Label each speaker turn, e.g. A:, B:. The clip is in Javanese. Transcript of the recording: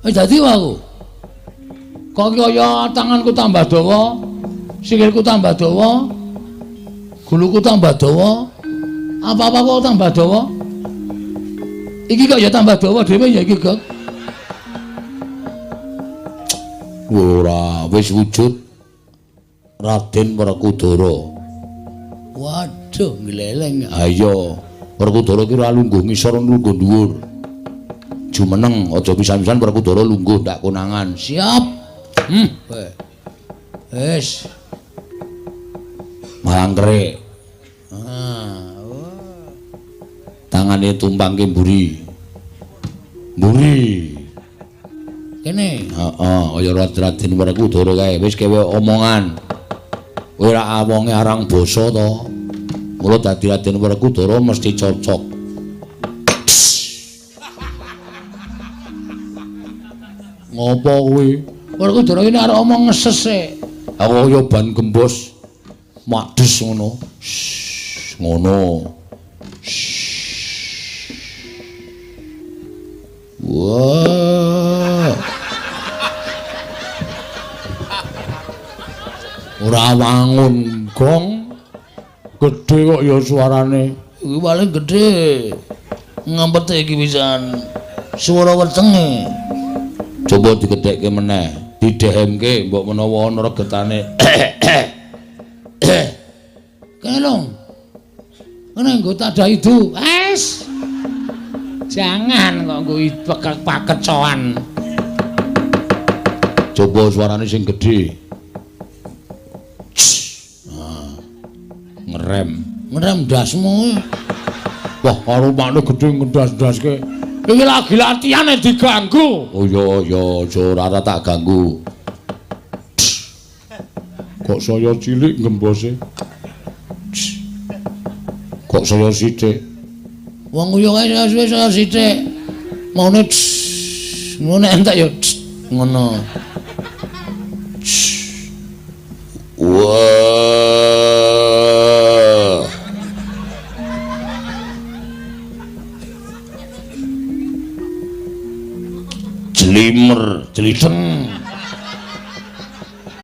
A: Wis dadi aku. Kok kaya tanganku tambah dawa, sikilku tambah dawa, guluku tambah dawa, apa-apa kok tambah dawa. Iki kok ya tambah dawa dhewe ya iki, Gok. Ora, wis wujud Raden Werkudara. Waduh, ngleleng. Ha iya, Werkudara ki ora lungguh ngisor lungguh dhuwur. Jumeneng, aja pisan-pisan Werkudara lungguh ndak konangan. Siap. Wis. Mangkre. Ah, tangane tumpangke mburi. Mburi. Kene. Heeh, kaya Raden Werkudara kae wis kewe omongan. Kowe ra wonge arang basa to. Mula dadi Raden Werkudara mesti cocok. Ngopo kuwi? Werkudara iki arep omong ngeses e. Aku kaya ban gembos. Mades ngono. Ngono. Wah. Ora wangun gong. Gedhe kok ya suarane. Iki paling gedhe. Ngempete iki pisan. Swara wetenge. Coba digedhekke meneh, didehemke mbok menawa ana regetane. Kene lho. Kene nggo tadah idu. Wes. Jangan kok nggo pakecoan. Coba suarane sing gedhe. Nah, ngerem. Ngerem ndasmu. Wah, karo makne gedhe ngendas-ndaske. Iki lagi latihane diganggu. Oh iya iya, aja ora tak ganggu. Kok saya cilik ngembose. Kok saya sithik. Wong kuwi kae suwe saya sithik. Maune ngono entek ya ngono. Wah. Jlimer, jlideng.